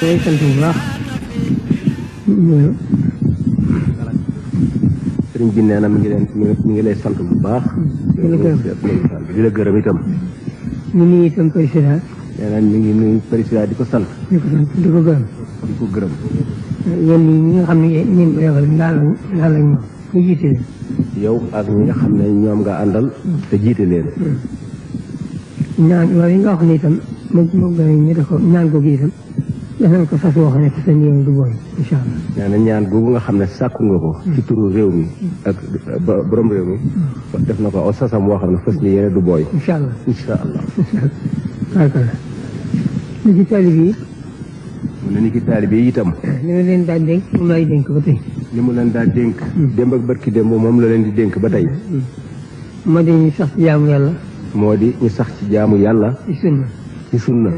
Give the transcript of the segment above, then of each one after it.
day sant bu baax. sëriñ bi nee na mi ngi lay sant bu baax. di la gërëm itam. ñu nuyu itam président. nee na mi ngi nuyu président di ko sant. di ko gërëm. di ko gërëm. yéen ñi nga xam ne ñun yabal ndaal lañ ñu jiite leen. yow ak ñi nga xam ne ñoom nga àndal. te jiite leen. ñaan wala yi nga wax ne itam moom ñu def ko ñaan googu itam def nañ ko sas woo xam ne te seen yéen du booy incha allah. nee na ñaan googu nga xam ne sàkku nga ko. ci turu réew mi ak borom réew mi. def na ko aw sasam woo xam ne fas ni yéene du booy. incha allah incha allah. waaw li ci taalibe yi. mu ne ni ki taalibe yi itam. li ma leen daal dénk moom laay dénk ba tey. li mu leen daal dénk. démb ak barki démb moom la leen di dénk ba tey. moo di ñu sax ci jaamu yàlla. moo di ñu sax ci jaamu yàlla. ci sunna. ci sunna.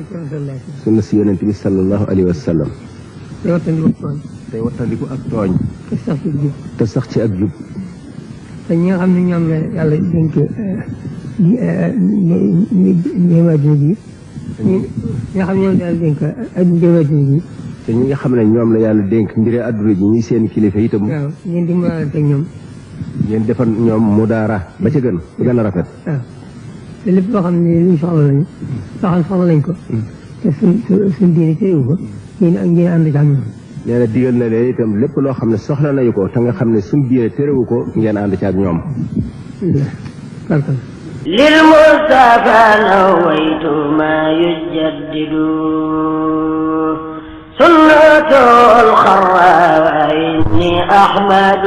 sunna si yonent bi sallallahu alayhi wa sallam. tey wattandiku tooñ. tey wattandiku ak tooñ. te sax ci jub. te sax ci ak jub. te ñi nga xam ne ñoom la yàlla dénk njéem adduna ji. ñi nga xam ne ñoom la yàlla dénk njéem adduna ji. te ñi nga xam ne ñoom la yàlla dénk mbiri adduna ji ñi seen kilifa itam. waaw ngeen di mën teg ñoom. ngeen defal ñoom mudaara ba ca gën ba gën a rafet. waaw te lépp loo xam ne luñ soxla lañu. soxla nañ ko. te suñ diine teewu ko. ngeen ànd ak ñoom. nee na digal na leen itam lépp loo xam ne soxla nañu ko te nga xam ne suñ diine terewu ko ngeen ànd ci ak ñoom. للمصطفى نويت ما يجدد سنته الخرى وإني أحمد